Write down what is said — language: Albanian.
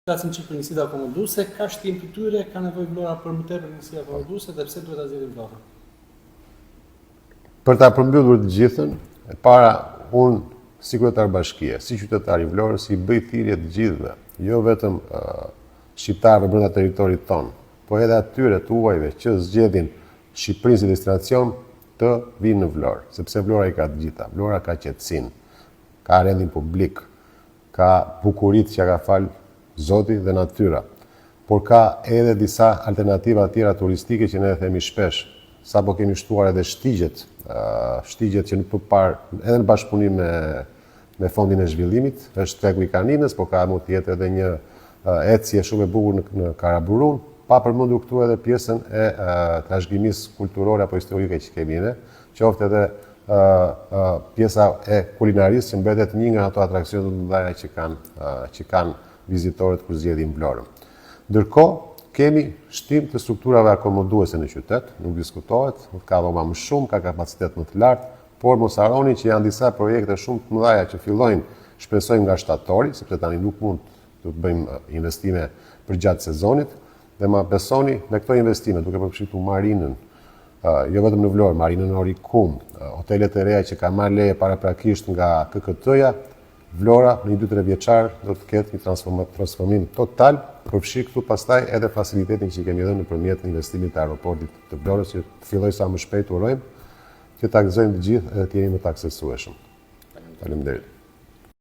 Flasim çik për njësitë akomoduese, ka shtim të tyre, ka nevojë Vlora për më tepër njësi akomoduese dhe pse duhet ta zgjedhim Vlorën? Për ta përmbyllur të gjithën, e para unë si kryetar bashkie, si qytetar i Vlorës i bëj thirrje të gjithëve, jo vetëm uh, shqiptarëve brenda territorit tonë, po edhe atyre të huajve që zgjedhin Shqipërinë si destinacion të vinë në Vlorë, sepse Vlora i ka të gjitha. Vlora ka qetësinë, ka rendin publik, Ka bukuritë që ia ka falë Zoti dhe natyra. Por ka edhe disa alternativa tjera turistike që ne e themi shpesh. Sapo kemi shtuar edhe shtigjet, shtigjet që nuk më parë, edhe në bashkëpunim me me Fondin e Zhvillimit, është tregu i Kaninës, por ka mund të jetë edhe një ecje shumë e bukur në, në Karaburun, pa përmendur këtu edhe pjesën e trashëgimisë kulturore apo historike që kemi ne, qoftë edhe pjesa e kulinarisë që mbetet një nga ato atraksionet të mëdha që kanë që kanë vizitorët kur zgjedhin Vlorën. Ndërkohë, kemi shtim të strukturave akomoduese në qytet, nuk diskutohet, ka dhoma më shumë, ka kapacitet më të lartë, por mos harroni që janë disa projekte shumë të mëdha që fillojnë, shpresojmë nga shtatori, sepse tani nuk mund të bëjmë investime përgjatë sezonit, dhe ma besoni me këto investime, duke përfshirë këtu marinën, jo vetëm në Vlorë, marinën në Orikum, hotelet e reja që kanë marrë leje paraprakisht nga KKT-ja, Vlora në një 2-3 vjeçar do të ketë një transformim total, përfshirë këtu pastaj edhe facilitetin që kemi dhënë nëpërmjet investimit të aeroportit të Vlorës që të fillojë sa më shpejt urojmë që ta gëzojmë të gjithë edhe të jemi më të aksesueshëm. Faleminderit.